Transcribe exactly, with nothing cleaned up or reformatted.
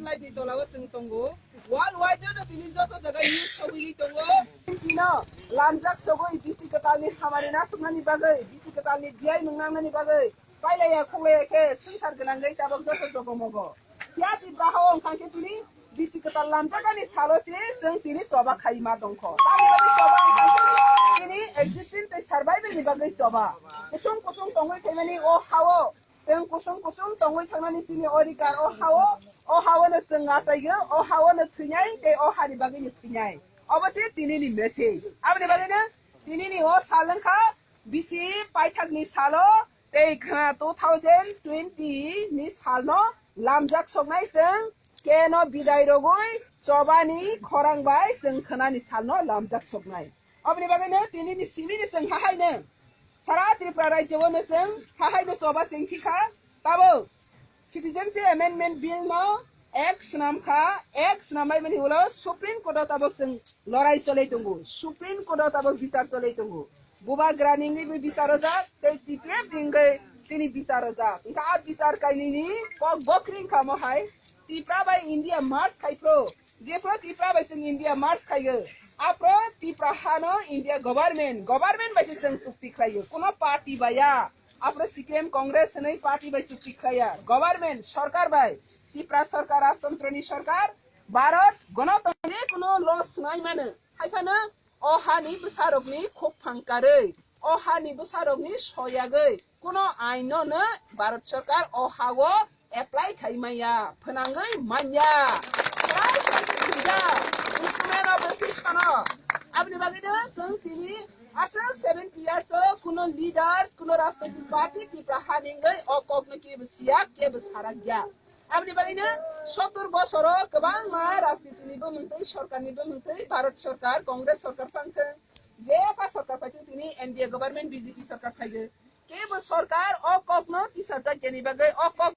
Tini tola o chwng tongo. World wide no tini joto jaga news sogwi tongo. Tino lamjak sogwi bisi kwtalni hamari nasuknani bagwi, bisi kwtalni biyai mwngnangnani bagwi pailaiya khulaiya khe swngchar gwnangwi tabok joto jogo mogo. Phiya Tripura ha wng thangkhe tini bisi kwtal lamjakani salo se chwng tini choba khaima tongkho. Tamni bagwi choba wng thangkhe tini existence tei survival ni bagwi choba. Kusung kusung tongwi phaimani o ha-o. Chwng kusung kusung tongwi thangnani chini odhikar o ha-o, o ha-o no chwng achaigo, o ha-o no thwinai tei o hani bagwi no thwinai. Obo se tini ni message. Aboni bagwi no tini ni o sal wngkha bisi paithak ni salo tei khna two thousand twenty ni sal no lamjak soknai chwng keno bidai rogwi chobani khorang bai chwng khna ni sal no lamjak soknai. Oboni bagwi no tini ni simi ni chwng ha hai no sara Tripura rajyo o no chwng ha hai no choba chwng thikha. Tabo Citizenship Amendment Bill no Act swnam kha, Act swnam bai mani ulo Supreme Court o tabok chwng lorai cholai tongo, Supreme Court o tabok bichar cholai tongo. Bubagra ni wngwi bo bichar ojak tei T P F ni wngwi chini bichar ojak. Wngkha a bichar kainwi ni kok bokring kha mo hai Tripura bai India merge khai phro. Jephru Tripura bai chwng India merge khaiyo, aphru Tripura hano India government, government bai se chwng chukti khlaiyo, kuno party bai ya. Aphru C P M Congress hwnwi party bai chukti khlaiya, government, sorkar bai, Tripura sorkar, rajtantroni sorkar, Bharat, gonotontro je kuno law swnai mano. Haiphano o hani bwsarokni khukphang karwi, o hani bwsarokni soyagwi kuno aino no Bharat sorkar o ha-o apply khai manya, phwnangwi manya. Try khai swijak, instrument of resistance-no. Aboni bagwi no chwng tini aswk seventy years o kuno leaders, kuno rajnoitik party Tripura ha ningwi o kokno kebo siya, kebo sarakya. Aboni bagwi no sottor bosoro kwbangma rajniti ni bumung twi, sorkar ni bumung twi, Bharat sorkar, Congress sorkar phang thwng, jepha sorkar phai thwng, tini N D A government, B J P sorkar phaigo. Kebo sorkar o kokno tisajak yani bagwi, o kok